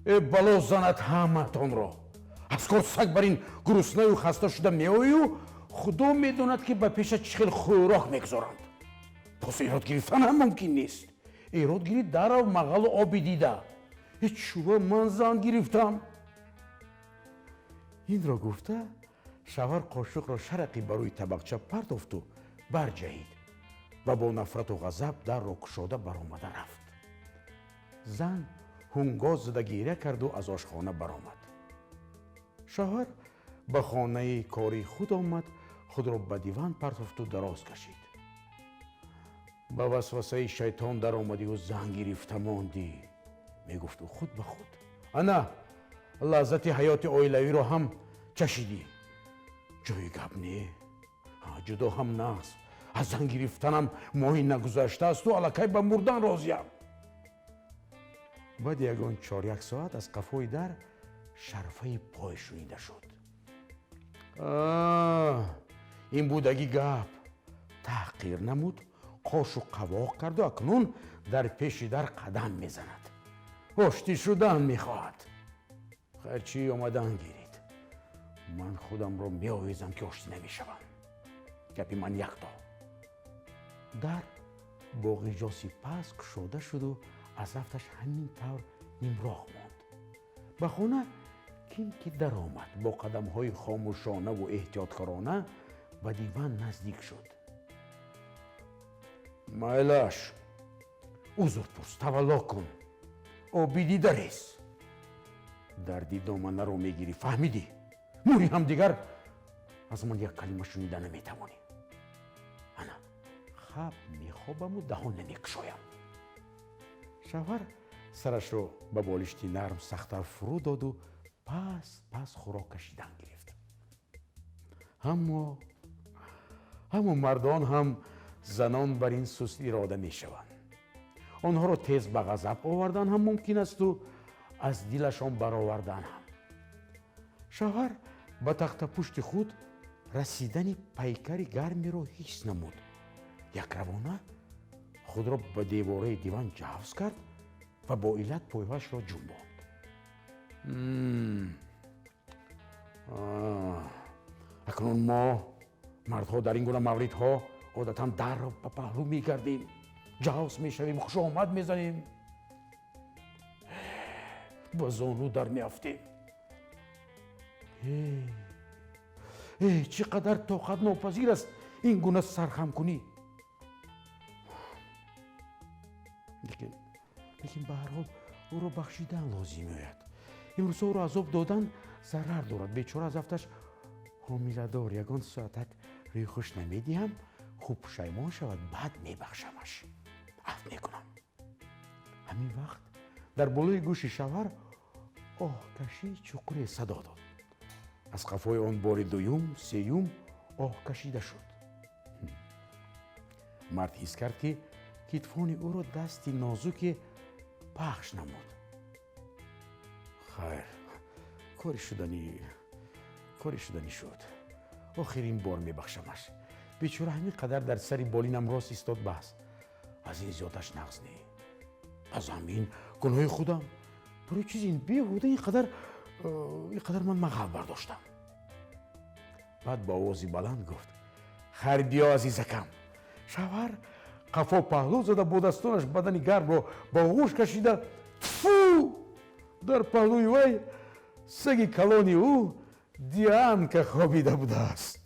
Э, бало занад ҳамаатонро! Аз кор саг бар ин гуруснаю хаста шуда меою, худо медонад, ки ба пеша чӣ хел хӯрок мегузоранд. Боз эрод гирифтан ҳам мумкин нест. Эрод гирӣ, дарав мағалу оби дида. Э, чува ман зан гирифтам? Инро гуфта, шавҳар қошуқро шарақи ба рӯи табақча партофту барҷаҳид ва бо нафрату ғазаб дарро кушода баромада рафт. Зан ҳунгоз зада гиря карду аз ошхона баромад. Шавҳар ба хонаи кории худ омад, худро ба диван партофту дароз кашид. Ба васвасаи шайтон даромадиву зан гирифта мондӣ, мегуфт ӯ худ ба худ. Ана, лаззати ҳаёти оилавиро ҳам чашидӣ. Ҷои гап не, ҷудо ҳам нағз. Аз зан гирифтанам моҳи нагузаштаасту аллакай ба мурдан розиям. Баъди ягон чоряк соат аз қафои дар шарфаи пой шунида шуд. Ин будаги гап. Таҳқир намуд, қошу қавоқ карду акнун дар пеши дар қадам мезанад, оштӣ шудан мехоҳад. Хайр, чӣ омадан гирид, ман худамро меовезам, ки оштӣ намешавам. Гапи ман якто. Дар бо ғиҷоси паст кушода шуду аз рафташ ҳамин тавр нимроҳ монд. Ба хона ким ки даромад, бо қадамҳои хомӯшонаву эҳтиёткорона ба диван наздик шуд. Майлаш, узр пурс, тавалло кун, обидӣ дарес. Дарди доманаро мегирӣ, фаҳмидӣ? Мӯри ҳам дигар аз ман як калима шунида наметавонӣ. Ана хаб мехобаму даҳон намекушоям. Шавҳар сарашро ба болишти нарм сахттар фурӯ доду паст паст хӯрок кашидан гирифт. Аммо мардон ҳам занон бар ин суст ирода мешаванд. Онҳоро тез ба ғазаб овардан ҳам мумкин асту аз дилашон баровардан ҳам. Шавҳар ба тахтапушти худ расидани пайкари гармеро ҳис намуд. Якравона худро ба девораи диван ҷавз кард ва бо иллат пойҳояшро ҷунбонд. Акнун мо мардҳо дар ин гуна мавридҳо одатан дарро ба паҳлӯ мегардем, ҷавз мешавем, хушомад мезанем, ба зону дар меафтем. Э, чӣ қадар тоқатнопазир аст ин гуна сархамкунӣ! Лекин ба ҳар ҳол ӯро бахшидан лозим меояд. Имрӯзҳо ӯро азоб додан зарар дорад. Бечора аз афташ ҳомиладор. Ягон соатак рӯи хуш намедиҳам, хуб пушаймон шавад, баъд мебахшамаш, афв мекунам. Ҳамин вақт дар болои гӯши шавҳар оҳкашии чуқуре садо дод. Аз қафои он бори дуюм, сеюм оҳ кашида шуд. Мард ҳис кард, ки китфони ӯро дасти нозуке пахш намуд. Хайр, кори шуданӣ шуд. Охирин бор мебахшамаш. Бечора ҳамин қадар дар сари болинам рост истод, бас, аз ин зиёдаш нағз не. Аз ҳамин гуноҳи худам. Барои чиз ин беҳуда ин қадар ман мағал бардоштам? Баъд бо овози баланд гуфт: «Хайр, биё, азизакам». Шавҳар қафо паҳлӯ зада, бо дастонаш бадани гармро ба оғӯш кашида. Тфу! Дар паҳлӯи вай саги калони ӯ Дианка хобида будааст.